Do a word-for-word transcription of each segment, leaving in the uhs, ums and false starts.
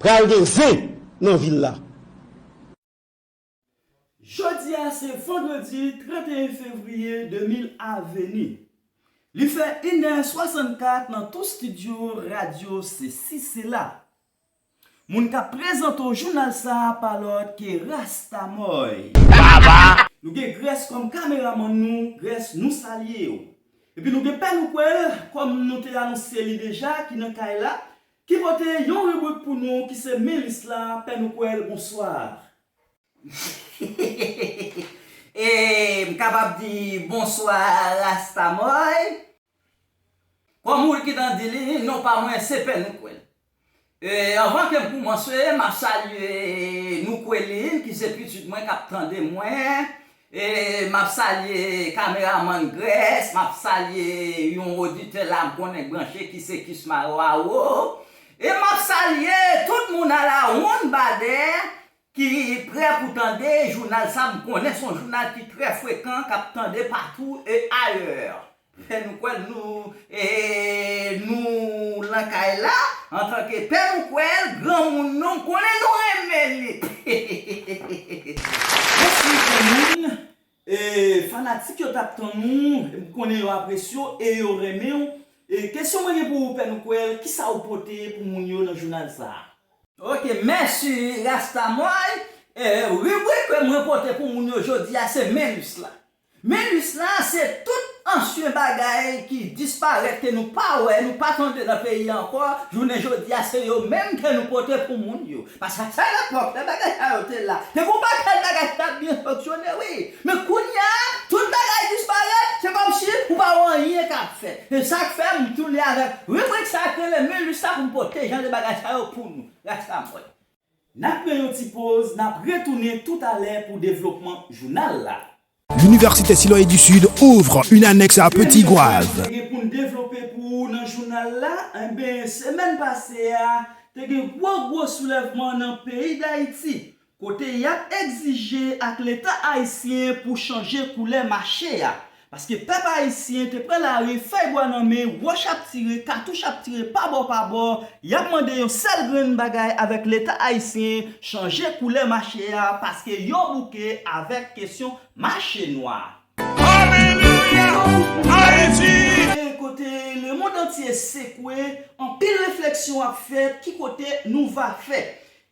Pral gen zen nan vil la. Jodi a se vandredi trannteyen fevriye de mil a veni. Li fè inè swasannkat nan tou estidyo radyo Sesi Sela. Moun k ap prezante w jounal sa a pa lòt ke Rastamòy. Nou gen Grès kòm kameramann nou, Grès nou salye w. Epi nou gen Pè Noukwèl, kòm nou te anonse li deja, ki nan kay la, ki pote yon ribrik pou nou ki se Men lis la, Pè Noukwèl, bonswa. E m kapab di bonswa Rastamòy. Kòm ou gentan di li, non pa mwen se Pè Noukwèl. E anvan ke m koumanse, m ap salye Noukwelin ki se pitit mwen k ap tande mwen. E m ap salye kameramann Grès, m ap salye yon oditè la m konnen k branche ki se Kismaro Awo. E m ap salye tout moun alawonn Badè ki prè pou tande jounal sa. M konnen se yon jounal ki trè frekan, k ap tande patou e ayè. Fè nou kwè nou e nou lan kay la antanke Pè Noukwèl, granmoun nou, m konnen nou renmen li. Mèsi granmoun. E fanatik yo t ap tann ou, m konnen yo apresye w e yo renmen w. E kesyon mwen gen pou ou Pè Noukwèl, kisa ou pote pou moun yo nan jounal sa a? Ok, mèsi Rastamòy. E ribrik ke mwen pote pou moun yo jodi a se Men lis la. Men lis la se tout ansyen bagay ki disparèt ke nou pa wè, nou pa tande nan peyi a ankò. Jounen jodi a se yo menm ke nou pote pou moun yo. Paske a sèl epòk lè bagay sa yo te la, te gen yon pakèt bagay ki t ap byen fonksyone wi. Men kounye a, tout bagay disparèt, se kòmsi ou pa wè anyen k ap fèt. Se sa k fè m tounen avèk ribrik sa k rele Men lis la pou m pote jan de bagay sa yo pou nou. Rastamòy. N ap pran yon ti poz, n ap retounen toutalè pou devlopman jounal la. L'Université Siloé du Sud ouvre une annexe à Petit Goâve. Te gen pou n devlope pou ou nan jounal la, enben, semèn pase a, te gen gwo gwo soulèvman nan peyi Dayiti, kote y ap egzije ak Leta ayisyen pou chanje koulè mache a. Paske pèp ayisyen te pran lari, fèy bwa nan men, wòch ap tire, katouch ap tire pa bò pa bò, y ap mande yon sèl grenn bagay avèk Leta ayisyen, chanje koulè mache a, paske yo bouke avèk kesyon mache nwa. Alelouya! Ayiti! Kote lemonn antye sekwe, anpil refleksyon ap fèt, ki kote nou va fè?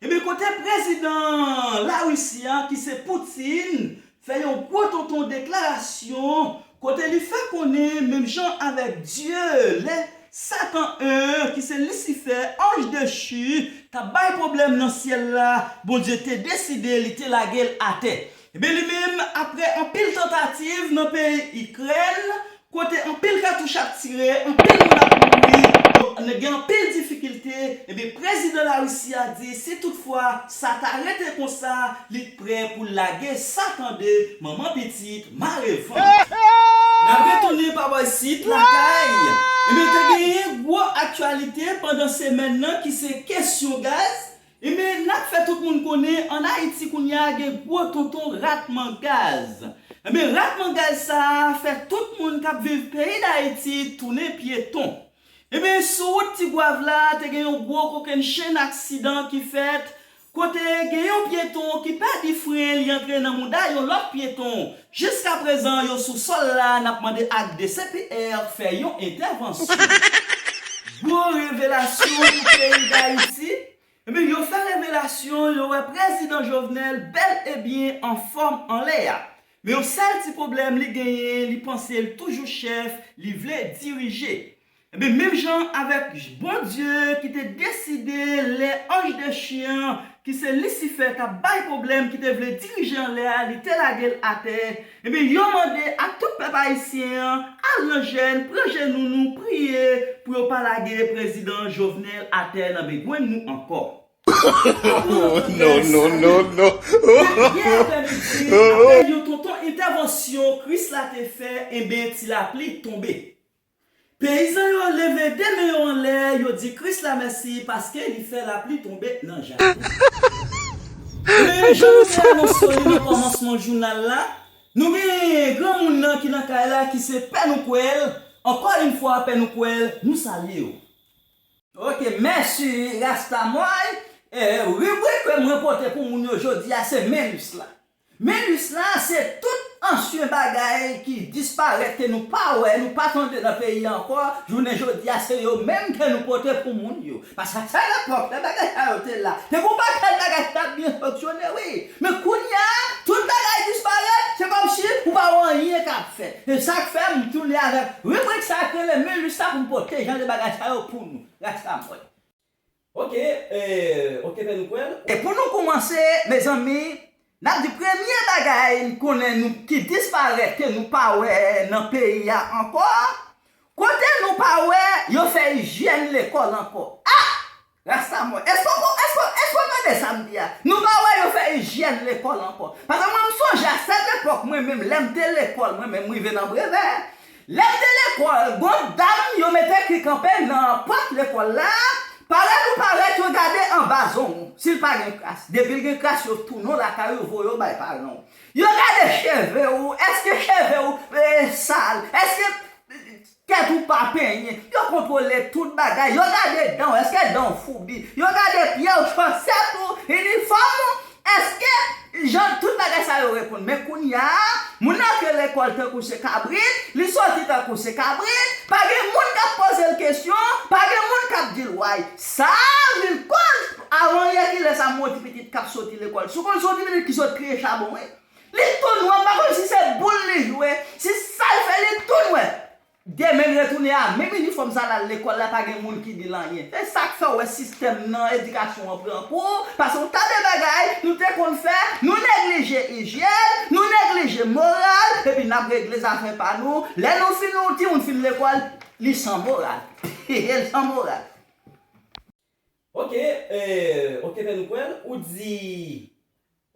Ebyen kote prezidan Larisi a ki se Putin fè yon gwo tonton deklarasyon kote li fè konnen menm jan avèk Dye lè Satan en ki se Lisifè, anj dechi, t ap bay pwoblèm nan syèl la, Bondye te deside li te lage l atè. Ebyen li menm, apre anpil tantativ nan peyi Ikrèn, kote anpil katouch ap tire, anpil moun ap mouri, gen anpil difikilte, ebyen prezidan Larisi a di si toutfwa sa ta rete konsa, li prè pou l lage Satan de manman pitit mare vant. N ap retounen pa bò isit lakay. Ebyen te genyen gwo aktyalite pandan semèn nan ki se kesyon gaz. Ebyen n ap fè tout moun konnen ann Ayiti kounye a gen gwo tonton ratman gaz. Ebyen ratman gaz sa a fè tout moun k ap viv peyi Dayiti tounen pyeton. Ebyen sou wout Tigwav la te gen yon gwo kokennchenn aksidan ki fèt kote gen yon pyeton ki pèdi fren li antre nan mouda yon lòt pyeton. Jiskaprezan yo sou sòl la, n ap mande ak D C P R fè yon entèvansyon. Gwo revelasyon pou peyi Dayiti. Ebyen yo fè revelasyon, yo wè prezidan Jovenel bèl e byen anfòm anlè a. Men yon sèl ti pwoblèm li genyen, li panse l toujou chèf, li vle dirije. Ebyen menm jan avèk Bondye ki te deside lè anj dechi an ki se Lisifè t ap bay pwoblèm, ki te vle dirije anlè a, li te lage l atè. Ebyen yo mande ak tout pèp ayisyen an al nan jèn, pran jenou nou, priye pou yo pa lage prezidan Jovenel atè nan begwenn nou ankò. Oh, no, no, no, no. Yè aprèmidi, apre yon tonton entèvansyon Krisla te fè, enben ti lapli tonbe. Peyizan yo leve de men yo anlè, yo di Krisla mèsi paske li fè lapli tonbe nan jaden. Ebyen jan nou te anonse li nan kòmansman jounal la, nou gen granmoun nan ki nan kay la ki se Pè Noukwèl. Encore une fois Pè Noukwèl, nou salye w. Ok, mèsi Rastamòy. E, ribrik ke mwen pote pou moun yo jodi a, se Menlis la. Menlis la, se tout ansyen bagay ki disparèt, ke nou pa wè, nou pa tande nan peyi a ankò. Jounen jodi a, se yo menm ke nou pote pou moun yo. Paske a sèl epòk, lè bagay sa yo te la, te gon pakèt bagay ki t ap byen fonksyone, wi. Men kounye a, tout bagay disparèt, se kòmsi ou pa wè anyen k ap fèt. E sa k fè m tounen avèk ribrik sa k rele Menlis la pou m pote jan de bagay sa yo pou nou. Rasta mwen. Ok, eh, ok, Pè Noukwèl. E pou nou koumanse, mezanmi, n ap di premye bagay m konnen nou, ki disparèt, ke nou pa wè nan peyi a ankò, kote nou pa wè yo fè ijyèn lekòl ankò. Ah! Rasta mwen, èske w, èske, èske w tande sa m di a? Nou pa wè yo fè ijyèn lekòl ankò. Paske mwen, m sonje a sèt epòk, mwen menm, lè m te lekòl, mwen menm, m rive nan brevè. Lè m te lekòl, gon dam yo mete ki kanpe nan pòt lekòl la, parèt ou pa rèt, yo gade anba zong ou, si l pa gen kras. Depi l gen kras, yo tounen w lakay ou, voye w bay paran w. Yo gade cheve ou, èske cheve ou, eh, sal, èske tèt ou pa penyen. Yo kontwole tout bagay. Yo gade dan w, èske dan w foubi. Yo gade pye w, chansèt ou, inifòm ou. Èske jan tout bagay sa yo reponn? Men kounye a, moun nan antre lekòl tankou se kabrit, li soti tankou se kabrit, pa gen moun k ap poze l kesyon, pa gen moun k ap di l way. Sa vin koz, avan yè kilè sa m wè yon ti pitit k ap soti lekòl. Si w konn se yon ti pitit ki sot triye chabon, wi. Li tou nwè, m pa konn si se boul li jwe, si sa l fè, li tou nwè. Demen l retounen a menm inifòm sa l al lekòl la, pa gen moun ki di l anyen. Se sa k fè w wè sistèm nan edikasyon an pran kou, paske yon ta de bagay nou te konn fè, nou neglije ijyèn, nou neglije moral, epi n ap regle zafè pa nou. Lè nou fin, yon timoun fin lekòl, li san moral. Li san moral. Ok, eh, ok, Pè Noukwèl, ou di,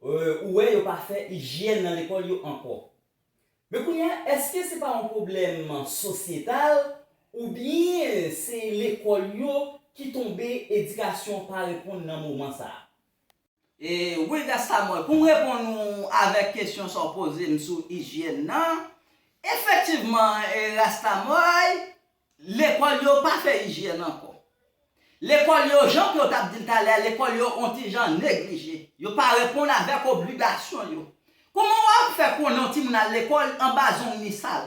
eh, ou wè yo pa fè ijyèn nan lekòl yo ankò. Men kounye a, èske se pa yon pwoblèm sosyetal oubyen se lekòl yo ki tonbe, edikasyon pa reponn nan moman sa a? E wi, Rasta Mòy, pou m reponn ou avèk kesyon sa w poze m sou ijyèn nan, efektivman, e, Rasta Mòy, lekòl yo pa fè ijyèn ankò. Lekòl yo, jan ke w t ap di l talè a, lekòl yo on ti jan neglije. Yo pa reponn avèk obligasyon yo. Kòman w ap fè konnen yon timoun al lekòl anba zong li sal?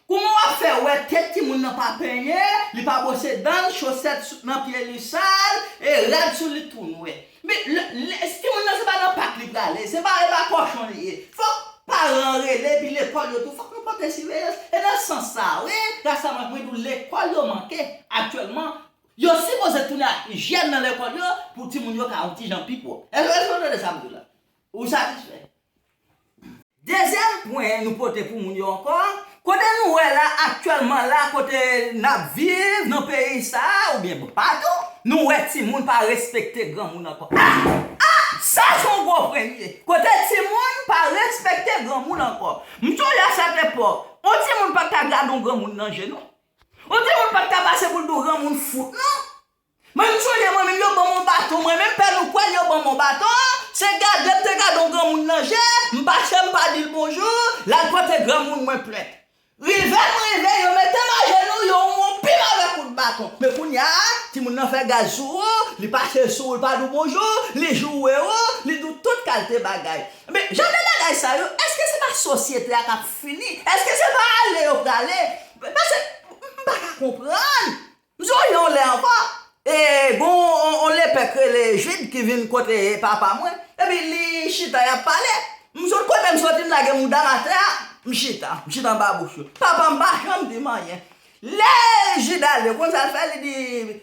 Kòman w ap fè wè tèt timoun nan pa penyen, li pa bwose dan l, chosèt sou, nan pye li sal, e rad sou li tou nwè? Men, lè, lè, timoun nan se pa nan pak li prale, se pa, e pa kòchon li ye. Fòk paran an rele, epi lekòl yo tou, fòk nou pote siveyans. E nan sans sa, wi, Rasta Mòy, mwen di w, lekòl yo manke aktyèlman. Yo sipoze tounen ak ijyèn nan lekòl yo pou timoun yo ka yon ti jan pi pwòp. Èske, èske w tande sa m di w la? Ou satisfè? Dezyèm pwen nou pote pou moun yo ankò, kote nou wè la aktyèlman la, kote n ap viv nan peyi sa a, oubyen patou, nou wè timoun pa respekte granmoun ankò. Ah! Ah! Sa se yon gwo premye. Kote timoun pa respekte granmoun ankò. M sonje a sèt epòk, yon timoun pa t ka gade yon granmoun nan je non. Yon timoun pa t ka pase pou l di w granmoun fout non. Mwen, m sonje mwen menm, yo ban m yon baton, mwen menm, Pè Noukwèl, yo ban m yon baton, se gade m te gade yon granmoun nan je, m pase, m pa di l bonjou, l al pote granmoun mwen plent. Rive m rive, yo mete m ajenou, yo wonpi m avèk kout baton. Men kounye a, timoun nan fè gaz sou ou, li pase sou ou, li pa di w bonjou, li joure ou, li di w tout kalte bagay. Men, jan de bagay sa yo, èske se pa sosyete a k ap fini? Èske se pa ale yo prale? Paske, m pa ka konprann. M sonje yon lè ankò, e, gon, on, on lepè k rele Jid ki vin kote papa mwen, epi li chita, y ap pale. M sot kote m soti, m lage mouda m atè a, m chita, m chita anba bouch yo. Papa m pa janm di m anyen. Lè Jid ale, konn sa l fè, li di,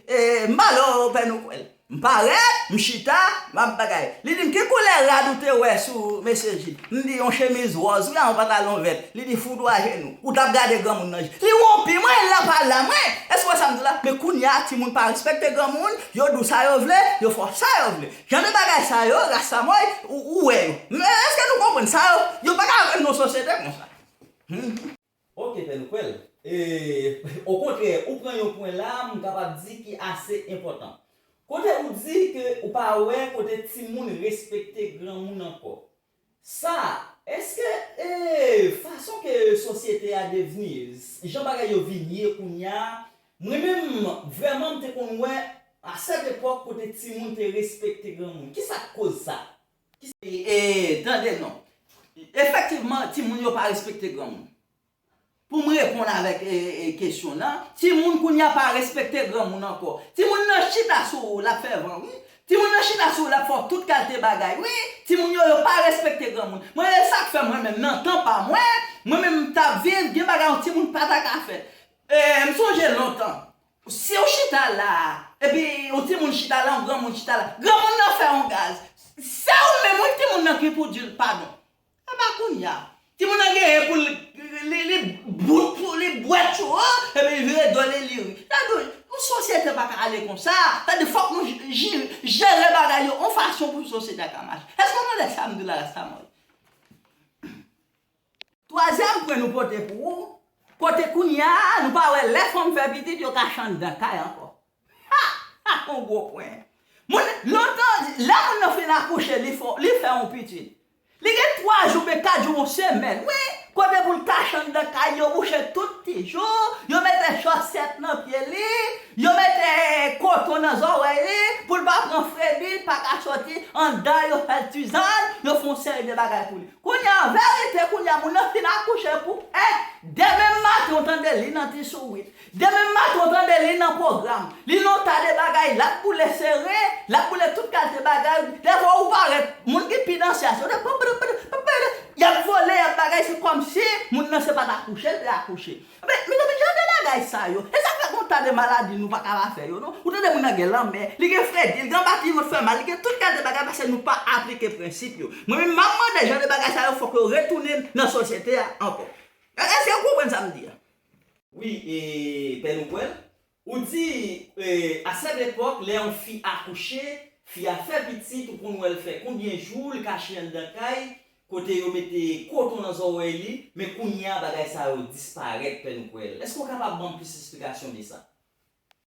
e, m pale w, Pè Noukwèl. M parèt, m chita, m ap bagay. Li di m, "Ki koulè rad ou te wè sou mesye Jid?" M di, "Yon chemiz wòz, wi, a yon pantalon vèt." Li di, "Foudwaye nou. Ou t ap gade granmoun nan je." Li wonpi mwen, l ap pale a mwen. Èske w wè sa m di w la? Men kounye a, timoun pa respekte granmoun, yo di w sa yo vle, yo fè w sa yo vle. Jan de bagay sa yo, Rasta Mòy, ou, ou wè yo. Men èske nou konprann sa yo? Yo pa ka rann nan sosyete konsa. Hmm. Ok, Pè Noukwèl. E, okontrè, ou pran yon pwen la, m kapab di ki ase enpòtan. Kote ou di ke ou pa wè kote timoun respekte granmoun ankò. Sa, èske, e, fason ke sosyete a devni, jan bagay yo vin ye kounye a, mwen menm, vrèman, m te konn wè, A sèt epòk kote timoun te respekte granmoun. Kisa k koz sa? E, e, tande non. Efektivman, timoun yo pa respekte granmoun. Pou m reponn avèk, e, e, kesyon nan, timoun kounye a pa respekte granmoun ankò. Timoun nan chita sou ou, l ap fè van, wi. Timoun nan chita sou ou, l ap fè w tout kalite bagay, wi. Timoun yo, yo pa respekte granmoun. Mwen, e sa k fè mwen menm, nan tan pa mwen, mwen menm m t ap viv, gen bagay yon timoun pa ta ka fè. E, m sonje lontan. Si w chita la, epi yon timoun chita la, yon granmoun chita la, granmoun nan fè yon gaz. Se ou menm, wi, timoun nan ki pou di l padon. E pa kounye a. Timoun nan genyen pou l, li, li bout pou li bwè tchou, epi li vire do li, li ri. Tande, yon sosyete pa ka ale konsa. Tande, fòk nou ji-, jere bagay yo yon fason pou sosyete a ka mache. Èske w tande sa m di la, Rastaman? Twazyèm pwen nou pote pou ou, kote kounye a, nou pa wè lè fanm fè pitit, yo kache anndan kay ankò. Ha! Ha! Yon gwo pwen. Moun, lontan, lè moun nan fin akouche, li fè, li fè yon pitit. Li gen twa jou, oubyen kat jou, yon semèn. Wi, kote pou l kache anndan kay, yo bouche tout ti jou, yo mete chòsèt nan pye li, yo mete koton nan zòrèy li, pou l pa pran fredi, l pa ka soti anndan, yo fè l tizàn, yo fè yon seri de bagay pou li. Kounye a, an verite, kounye a, moun nan fin akouche pou en. Demen maten, ou tande li nan ti sourit. Demen maten, ou tande li nan pwogram. Li nan yon ta de bagay, l ap boule sere, l ap boule tout kalite bagay. Dèfwa, ou parèt, moun ki pi nan syans yo, y ap vole, y ap bagay, se kòmsi moun nan se pa t akouche, l te akouche. Men, mezanmi, jan de bagay sa yo. E sa fè gon ta de maladi nou pa ka pa fè yo, non. Ou tande moun nan gen lanmè, li gen fredi, li gen anba ti vant fè mal, li gen tout kalite bagay paske nou pa aplike prensip yo. Mwen menm, m ap mande jan de bagay sa yo, fòk yo retounen nan sosyete a ankò. Èske w konprann sa m di a? Wi, e, Pè Noukwèl, ou di, e, a sèt epòk, lè yon fi akouche, fi a fè pitit, ou konn wè l fè konbyen jou, l kache anndan kay, kote yo mete koton nan zòrèy li, men kounye a bagay sa yo disparèt, Pè Noukwèl. Èske w kapab ban m plis esplikasyon de sa?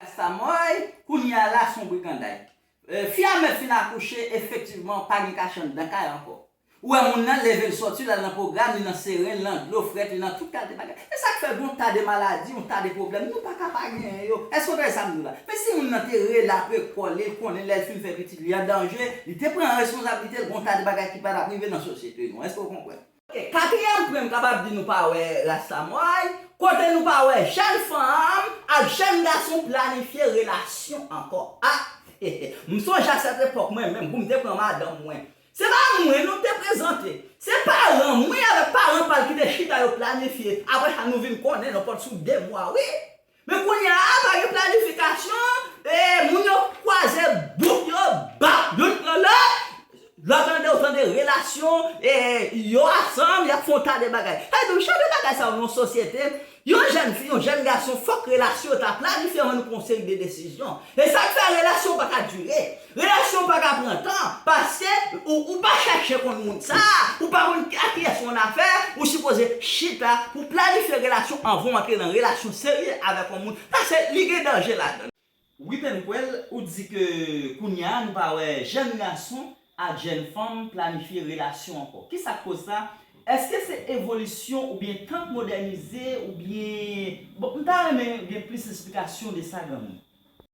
Rastaman, kounye a la, se yon briganday. E, fi a mèt fin akouche, efektivman, pa gen kache anndan kay ankò. Ou wè moun nan leve l sòti, l al nan pwogram, li nan seren, li nan dlo frèt, li nan tout kalite bagay. E sa k fè gon ta de maladi, yon ta de pwoblèm, nou pa ka pa genyen yo. Èske w tande sa m di w la? Men si moun nan te rele apre kò li, l konnen lè l fin fè pitit li an danje, li te pran responsablite l, gon ta de bagay ki pa t ap rive nan sosyete nou. Èske w konprann? Ok, katriyèm pwen m kapab di nou pa wè Rastaman, kote nou pa wè jèn fanm ak jèn gason planifye relasyon ankò. A, m sonje a sèt epòk mwen menm, pou m te pran madanm mwen. Se pa mwen non te prezante. Se paran mwen avèk paran pa l ki te chita yo planifye. Apre sa nou vin konnen nan pòt sou de mwa, wi. Men kounye a, pa gen planifikasyon, e, moun yo kwaze bout yo, bap, youn pran lòt. Lè w tande, w tande relasyon, e, yo ansanm, y ap fè yon ta de bagay. Sa vle di, jan de bagay sa yo nan yon sosyete, yon jèn fi, yon jèn gason, fòk relasyon yo ta planifye anvan nou pran yon seri de desizyon. E sa k fè relasyon pa ka dire. Relasyon pa ka pran tan, paske ou, ou pa chèche konn moun sa, ou pa konn a kiyès ou annafè, ou sipoze chita pou planifye relasyon anvan w antre nan relasyon serye avèk yon moun, paske li gen danje ladan l. Wi, Pè Noukwèl, ou di ke kounye a nou pa wè jèn gason ak jèn fanm planifye relasyon ankò. Kisa k koz sa? Èske se evolisyon oubyen tan k modènize oubyen, bon, m ta renmen gen plis esplikasyon de sa, granmoun.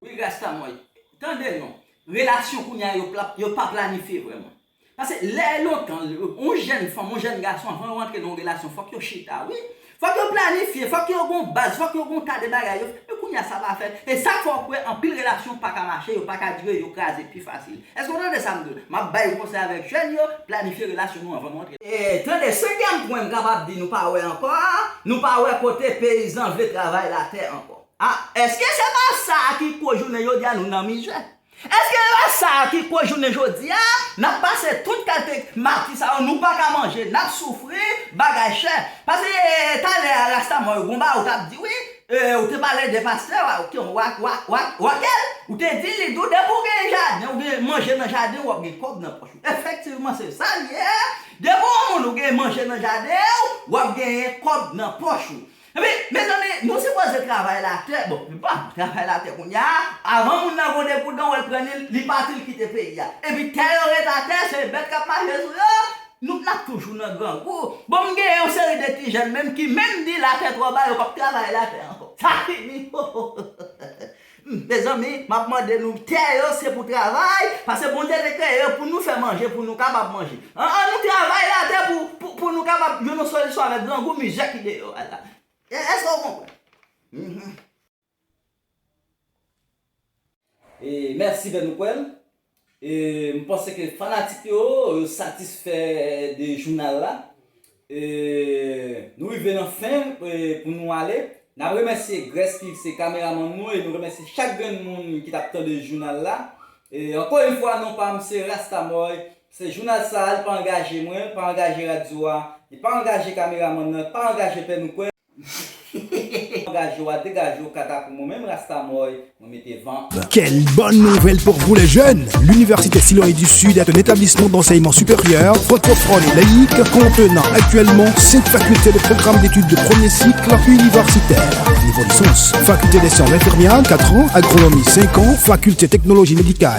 Wi, Rastaman, tande non. Relasyon kounye a yo pla-, yo pa planifye vrèman. Paske lè lontan, yon jèn fanm, yon jèn gason, anvan yo rantre nan yon relasyon, fòk yo chita, wi. Fòk yo planifye, fòk yo gon baz, fòk yo gon ta de bagay yo. Men kounye a sa pa fèt. E sa k fè w kwè anpil relasyon pa ka mache, yo pa ka dire, yo kraze pi fasil. Èske w tande sa m di w? M ap bay yon konsèy avèk jèn yo, planifye relasyon nou anvan nou antre. E, tande, senkyèm pwen m kapab di nou pa wè ankò a, nou pa wè kote peyizan vle travay latè ankò. A, èske se pa sa a ki koz jounen jodi a nou nan mizè? Èske se pa sa a ki koz jounen jodi a, n ap pase tout kalite mati sa yo, nou pa ka manje, n ap soufri, bagay chè. Paske, e, talè a, Rastaman, gon bagay ou t ap di, wi, e, ou te pale de pastè, wa, wa, wa, wa, Wakèl, ou te di li tou, depi w gen jaden, ou gen manje nan jaden, w ap gen kòb nan pòch ou. Efektivman, se sa l ye. Depi w moun, ou gen manje nan jaden w, w ap genyen kòb nan pòch ou. Epi, mezanmi, nou sipoze travay latè. Bon, li pa travay latè kounye a. Avan moun nan gon de goud, w wè l pran li, li pati, l kite peyi a. Epi tè yo ret atè, se bèt k ap mache sou yo. Nou, n ap toujou nan grangou. Bon, m gen yon seri de ti jèn menm ki menm di latè twò ba, yo p ap travay latè ankò. Sa fini. Hmm, mezanmi, m ap mande nou, tè yo se pou travay, paske Bondye te kreye yo pou nou fè manje, pou nou kapab manje. An, an nou travay latè pou, pou, pou nou kapab jwenn yon solisyon avèk grangou mizè ki deyò a la. E, èske w konprann? Mhm. E, mèsi, Pè Noukwèl. E, m panse ke fanatik yo, yo satisfè de jounal la. E, nou rive nan fen, e, pou nou ale. N ap remèsye Grès ki se kameramann nou e nou remèsye chak grenn moun ki t ap tande jounal la. E, ankò yon fwa, non pa m se Rastamòy. Se jounal sa a, li pa angaje mwen, li pa angaje radyo a, li pa angaje kameramann nan, li pa angaje Pè Noukwèl. Angaje w a degaje w kaka pou mwen menm Rastamòy, mwen mete van. Quelle bonne nouvelle pour vous les jeunes! L'Université Siloé du Sud est un établissement d'enseignement supérieur francophone et laïque contenant actuellement cinq facultés de programme d'études de premier cycle universitaire. Niveau licence, faculté des sciences infirmières, quatre ans, agronomie, cinq ans, faculté technologie médicale,